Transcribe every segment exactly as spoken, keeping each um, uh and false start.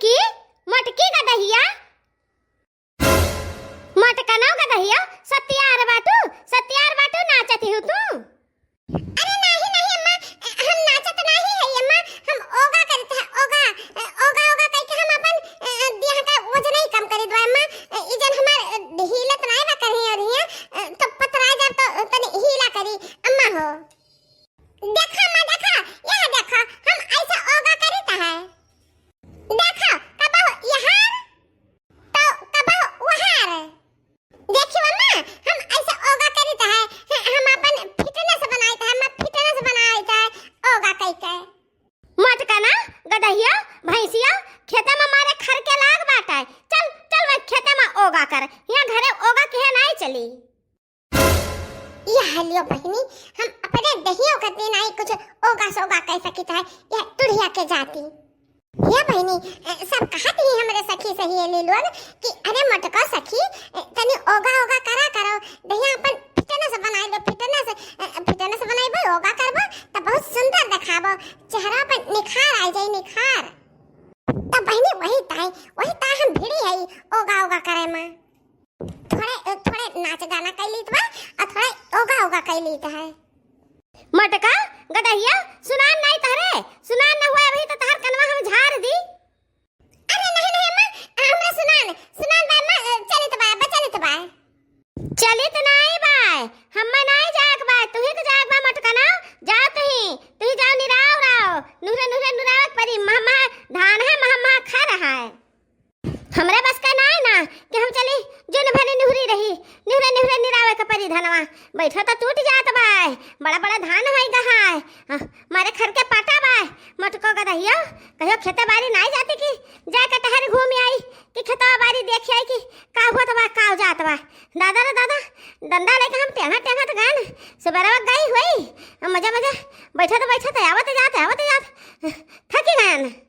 की मोटकी गदहिया, मोटकनो गदहिया, सत्यार बाटू, सत्यार बाटू, नाचत ही तू। अरे नाही, नाही अम्मा, हम नाचत नाही है अम्मा, हम ओगा करत है, ओगा, ओगा, ओगा कइके हम अपन, अ, देह का वजन ही कम करी दो अम्मा, ई जन हमार ढीलत नाही बा करही और हिया, अ, तो पतरा जा तो तनी हीला करी अम्मा हो। देखा अम्मा, देखा, यह देखा, हम ऐसा ओगा करित है। देखा, कबहु यहाँ, तो कबहु वहाँ। देखियो अम्मा, हम ऐसा ओगा करित है, हम अपन fitness बनाइत है, हम fitness बनाइत है, ओगा कइके। मोटकना, गदहिया, भैंसिया, खेते में मारे खर के लाग बाटे। चल, चल वही खेते में ओगा कर, यहाँ घरे ओगा किहे नाही चली। यह लियो बहिनी, हम अपने दहियो का दिन आई कुछ ओगा सोगा कह सकित है, यह तुढ़िया के जाती। हे बहिनी, अ, सब कहत ही हमरे सखी सहेली लोग कि अरे मोटको सखी, अ, तनी ओगा ओगा करा करो, दहिया अपन fitness बनाई लो, fitness, अ, fitness बनाइबो, ओगा करबो, त बहुत सुंदर देखाबो, चेहरा पर निखार आ जाई, निखार। त बहिनी वही ताई, वही ताई हम भिड़ी हई ओगा ओगा करे में। थोड़े, थोड़े नाच गाना कइ लीत बा, अ थोड़े ओगा ओगा कइ लीत है। मोटका, गदहिया, सुनान नाही तहरे, सुनान न हुआ अभी तो तहर कनवा हम झार दी। अरे नाही, नाही अम्मा, हमरा सुनान, सुनान बा अम्मा, चलित बा, बा चलित बा। चलित नाही बा, हम्मा नाही जाएक बा, तुही तो जाएक बा मोटकना, जाओ तुही, तुही जाओ निराव राव, नुहरे नुहरे निरावे के परी, मह मह धान है, मह मह खर है। हमरे बस का नाय ना कि हम चली, जुन भरी निहुरी रही, निहुरे निहुरे निरावे के परी धनवा। बैठो तो टूट जात बाय, बड़ा बड़ा धान होई गहाय। हाँ, मारे खर के पाटा बाय, मोटको गदहियो, कहियो खेते बारी नाय जाती कि जाए के टहर घूम आई, कि खेतवा बारी देख आई कि का होत बा, का जात बा। दादा रे दादा, डंडा लेके हम टेढ़ा टेढ़ा तो गए न, सुबेरवा गई हुई, मजा मजा बैठत बैठत आवत जात, आवत जात थकी गए न।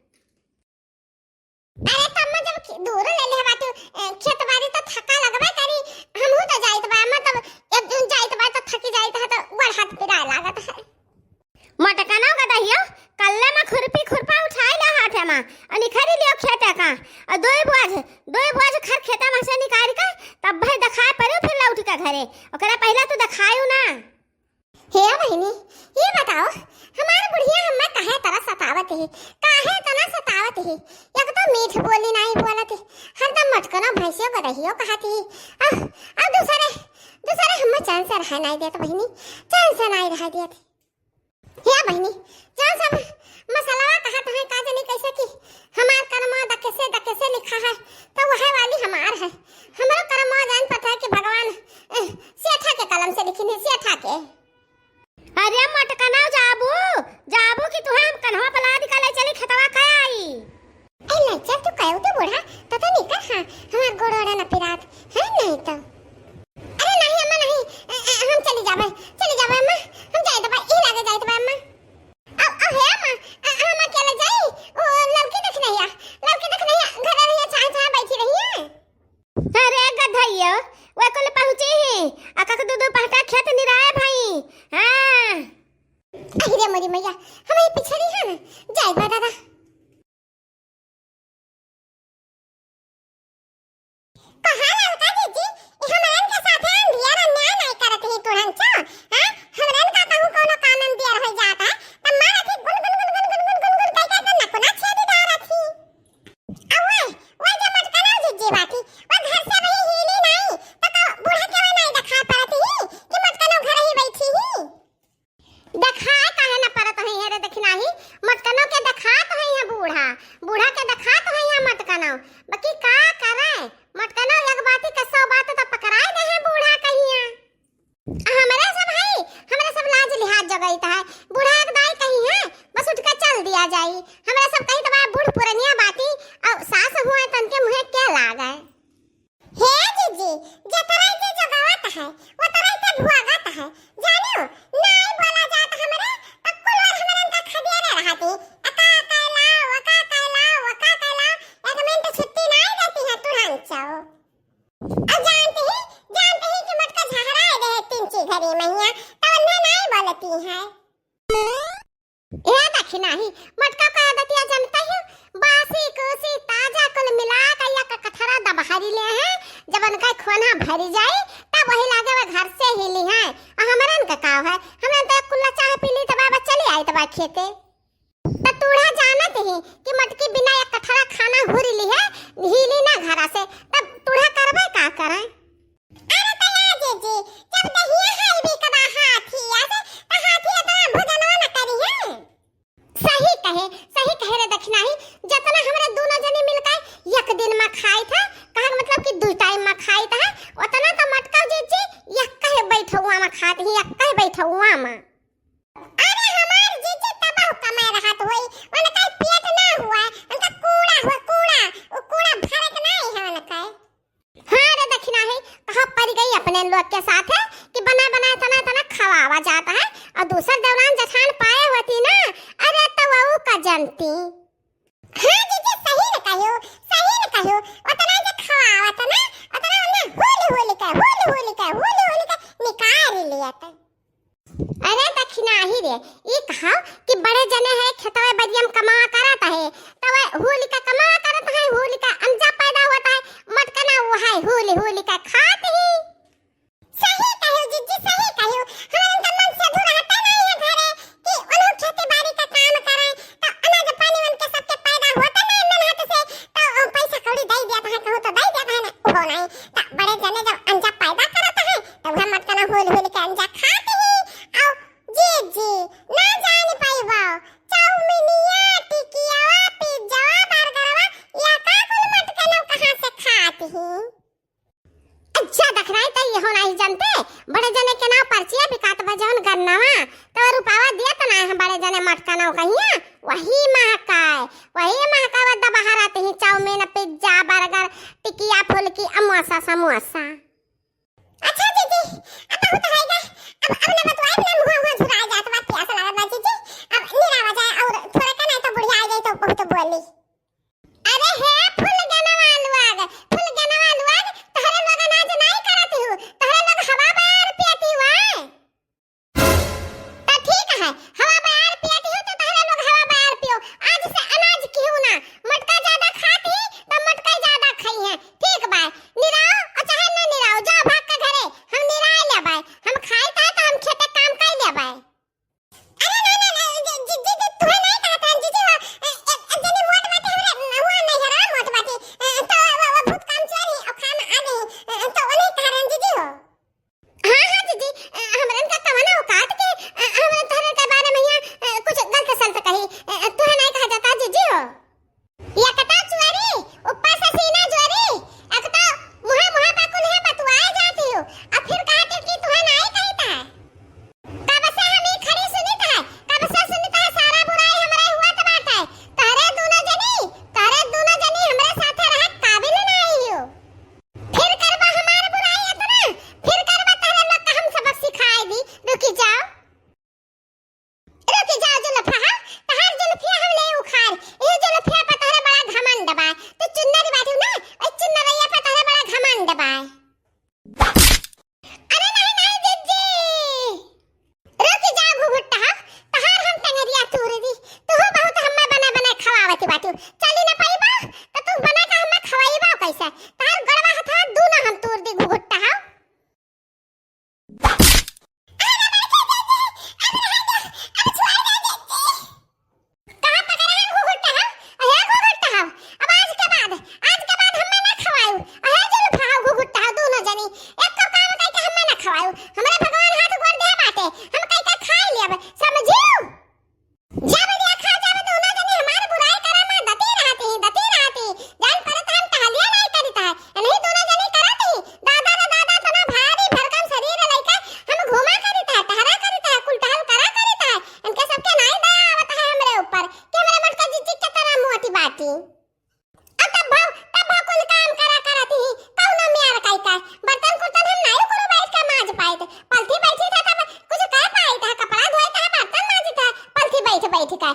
अरे त अम्मा, जब खे-, दूर ले ले बाटू, ए, खेत बारी त थका लगबे करी, हमहू त जाइत बा अम्मा, तब एक दिन जाइत बा त थकी जाइत है त गोड़ हाथ पिराए लागत है। मोटकनो गदहियो, कल्ले में खुरपी खुरपा उठाई ला हाथे में, अ निखरी लियो खेते का, अ दोई बोझ, दोई बोझ खर खेते में से निकाल के, तब भाई देखाए पड़ू फिर लौट के घरे, ओकरे पहले तू देखायू ना। हे बहिनी, ये बताओ, हमार बुढ़िया हम्मे काहे तरह सतावत ही, काहे तना सतावत ही? एक तो मीठ बोली नाही बोलत ही, हरदम मोटकनो भैंसियो गदहियो कहत ही। अब, अब दूसरे, दूसरे हम्मे चैन से रहे नाही देत बहिनी, चैन से नाही रहे देत। हे बहिनी, जौन सब मसलवा कहत हैं, का जानी कैसे कि हमार करमवा दकेसे, दकेसे लिखा है, तो वह वाली हमार है। हमरो करमवा जान पता है कि भगवान, अ, सेठा के कलम से लिखिन है, सेठा के। अरे मोटकना जाबू, जाबू कि तुहे हम कन्हवा पलाद का ले चली खेतवा खाए आई। ए लज्जा तू कहो तो बूढ़ा, तो तो निकर हाँ, हमार गोड़ ओड़ा न पिरात, है नहीं तो। अरे नहीं अम्मा नहीं, अ, अ, हम चली जाबे, चली जाबे अम्मा, हम जाइत बा, ई लागे जाइत बा अम्मा। अब, अब हे अम्मा, अ, हम अकेले जाई, ओ लड़की देख नहीं आ, लड़की देख नहीं आ, घर रही है, चाहे, चाहे बैठी रही है। अरे गधैया, वे कुल पहुँची ही, अकक दू दू पहटा खेत निराए भाई। हाँ। अरे मोरी मैया, हम ही पिछड़ी है ना, जाए बा दादा। कहाँ ललका जीजी, ई हमरन के साथे अंधियर अन्याय नाई करत ही तुरंत छो, हाँ? हमरन का कहूँ कोनो काम अंधियर हो जात है, त मारत ही गुन गुन गुन गुन गुन गुन गुन गुन कई कई के नकुना छेदी डारत ही। अउए, वो जो मोटकनो जीजी बाटी, वो घर से वही हीली नाई, त का बूढ़ा के वो नाई देखा परत ही कि मोटकनो घर ही बैठी ही? देखाए काहे न परत हई है रे दखिनाही, मोटकनो के देखात हई है बूढ़ा, बूढ़ा के देखात हई है मोटकनो, बाकी का करे, मोटकनो एक बाती के सौ बात त पकड़ाए दे है बूढ़ा कहिया। हमरे सब हई, हमरे सब लाज लिहाज जगइत है। बूढ़ा एक दाई कही है, बस उठ के चल दिया जाई। हमरे सब कही त बा बूढ़ पुरनिया बाटी, और सास हुए तनके मुँहे के लागे। हे जीजी, जतराई के जगावत है, ओतराई के भुआगत है। जानियो, नाई बोला जात हमरे, त कुल ओर हमरन का खदिया न रहती। अका कैला, वका कैला, वका कैला, एक मिनट छुट्टी नाई देती है तुरंत जाओ। अब जानते ही, जानते ही कि मोटका झहराए दे है तीन ची घड़ी मैया, तो उन्हें नाई बोलती है। ए दखिनाही, मोटका का आदतिया जानता ही, बासी कुसी ता दबहरी ले हैं, जब उनका खोना भरी जाई, तब वही लागे वह घर से ही ली हैं। और हमरन का काव है, हमरन तो कुल्ला चाह पी ली, तब बस चली आई, तब खेते। त तूढ़ा जानत ही कि मटकी बिना एक कठरा खाना हुरी ली है, हिली ना घरा से, तब तूढ़ा करबे का करें? अरे त या जीजी, जब दहिया है भी कदा हाथी आसे, त हाथी इतना भोजनवा न करी है। सही कहे, सही कहे रे दखिनाही, जतना हमरे दूनो जनी मिलके एक दिन में खाइत है, कहन मतलब कि दू टाइम में खाइत है, उतना तो मटका जीजी एक कहे बैठौआ में खात ही, एक कहे बैठौआ में। अरे हमार जीजी तबहु कमाए रहत होई, उनका पेट ना हुआ, उनका कूड़ा हुआ, कूड़ा, वो कूड़ा भरे के नाही है उनका। हाँ रे दखिनाही, कहाँ पड़ गई अपने लोग के साथ है कि बना बना इतना इतना खवावा जाता है, और दूसर दौरान जठान पाए होती ना, अरे तो वो का जनती। हाँ जीजी, सही न कहियो, सही न कहियो, उतना जे खवावत ना, उतना उन्हें हुल हुल के, हुल हुल के, हुल हुल के निकाल लियत। अरे दखिनाही रे, ई कहा कि बड़े जने है खेतवे बरियम कमा करत है, तो वह हुल के कमा करत है, हुल के अंजा पैदा होत है, मटकना वो है हुल हुल के खात ही। सही कहो जीजी, सही कहो। हमरन का मन से दूर रहते नहीं है घरे कि उन्हों खेती बाड़ी का काम करें, तो अनाज पानी उनके सबके पैदा होते नहीं मेहनत से, तो पैसा कौड़ी दे दिया है, कहूँ तो दे दिया है ना, वो नहीं। तो बड़े जने जब अंजा पैदा करत है, तो वह मटकना हुल हुल के अंजा खात ही। और जीजी, ना जान पाइबो, चाउमीनिया, टिकियावा, पिज्जावा, बर्गरवा, या का कुल मटकना कहाँ से खात ही? अच्छा दखिनाही, त इहो नाही जनते, बड़े जने के नाव पर्चिया बिकात बा जौन गन्नवा, तो रुपावा दिया त नाही हम बड़े जने मटका नाव कहिया, वही महकाए, वही महकावा दबहरा तिही चाउमीन, पिज्जा, बर्गर, टिकिया, फुलकी, अमोसा, समोसा। अच्छा जीजी, अब बहुत होएगा, अब, अब ना बतवाई ना, मुँह, मुँह झुराए जात बा, प्यास लागत बा जीजी, अब निरावा जाए और थोड़ा का नहीं तो बुढ़िया आ जाए तो बहुत बोली। अरे हे फुलगनवा लोग, फुलगनवा लोग, तोहरे लोग अनाज नाई करत हु, तोहरे लोग हवा बयार पियत हु, आय? त ठीक है, हवा बयार पियत हु तो तोहरे लोग हवा बयार पियो, आज से अनाज किहू ना, मोटका ज्यादा खात ही तो मोटका ज्यादा खइहें, ठीक बा? निराओ और चाहे न निराओ, जाओ भाग के घरे, हम निराए लेबै, हम खाई त है तो हम खेते काम कर लेबै। अरे ना, ना, ना, जी, जी, जी, जी, तुहे नहीं कहत हन, जीजी हो, ए, ए, ए, जनी मोट बाटे हमरे, हुआ नहीं हरा मोट बाटे, ए, तो वो, वो बहुत काम चोर है, और खाना आ गई, ए, तो वो नहीं कह रहे हैं, जीजी हो। हाँ, हाँ, जीजी, ए, हमरन का कवन औकात के, ए, हमरे तोहरे के बारे में यहाँ, ए, कुछ गलत सलत कही, ए, तुहे नहीं कहा जाता, जीजी हो। एक तो चुअरी, ऊपर से सीना जोरी, एक तो मुँहे मुँहे पे कुल्हे बतुआए जाती हु, अब फिर कहत हु कि तुहे नाई कहित है। कब से हम ई खड़ी सुनित है, कब से सुनित है सारा बुराई हमरे हुअत बाटे। तोहरे दूनो जनी, तोहरे दूनो जनी हमरे साथे रहे काबिल नाई हु। फिर करबा हमार बुराई इतना, फिर करबा तोहरे लोग का हम सबक सिखाए दी। रुकी जाओ। रुकी जाओ जुल्फा, हाँ? तहार जुल्फिया हम ले उखाड़। ए जुल्फिया पर तोहरे बड़ा घमंड बा। तू चुन्नरी बाटू ना, ए चुन्नरिया पर तोहरे बड़ा घमंड बा। अरे नहीं, नहीं, जीजी। रुकी जाओ घुघुट्टा, हाँ? तहार हम टंगरिया तूर दी। तू बहुत हम्मे बना बना खवावती बाटू। चली ना पाइबा, तो तू बना के हम्मे खवाइबा कैसे? तहार गड़वा हथवा दूनो हम तूर दी घुघुट्टा, हाँ? कहाँ पकड़ा है घुघुट्टा हम? अरे घुघुट्टा हम, अब आज के बाद, आज के बाद हमें ना खवायू। अरे जुल्फा हो घुघुट्टा हो, दूनो जनी एक काम कई के हमें ना खवायू। हमरे भगवान हाथ गोड़ दे बाटे, हम कई के खाई लेब, समझियो? जब देखा जब दूनो जनी हमार बुराई करा मा दती रहती, दती रहती। जान परत हम टहलिया नाई करित है। इन्हीं दूनो जनी करत ही। दादा रे दादा, तना भारी भरकम शरीर लइके हम घूमा करित है, टहरा करित है, कुल टहल करा करित है। इनके सबके नाई दया आवत है हमरे ऊपर कि हमरे मोटका जीजी के तरह मोटी बाटी। अब तब भाव, तब भाव कुल काम करा करत ही, कौनो म्यार काई का। बर्तन कुर्तन हम नाई कुल बैठ के माज पाइत। पलथी बैठी था तब कुछ कह पाइत है, कपड़ा धोइत है, बर्तन माजित है, पलथी बैठ बैठ के।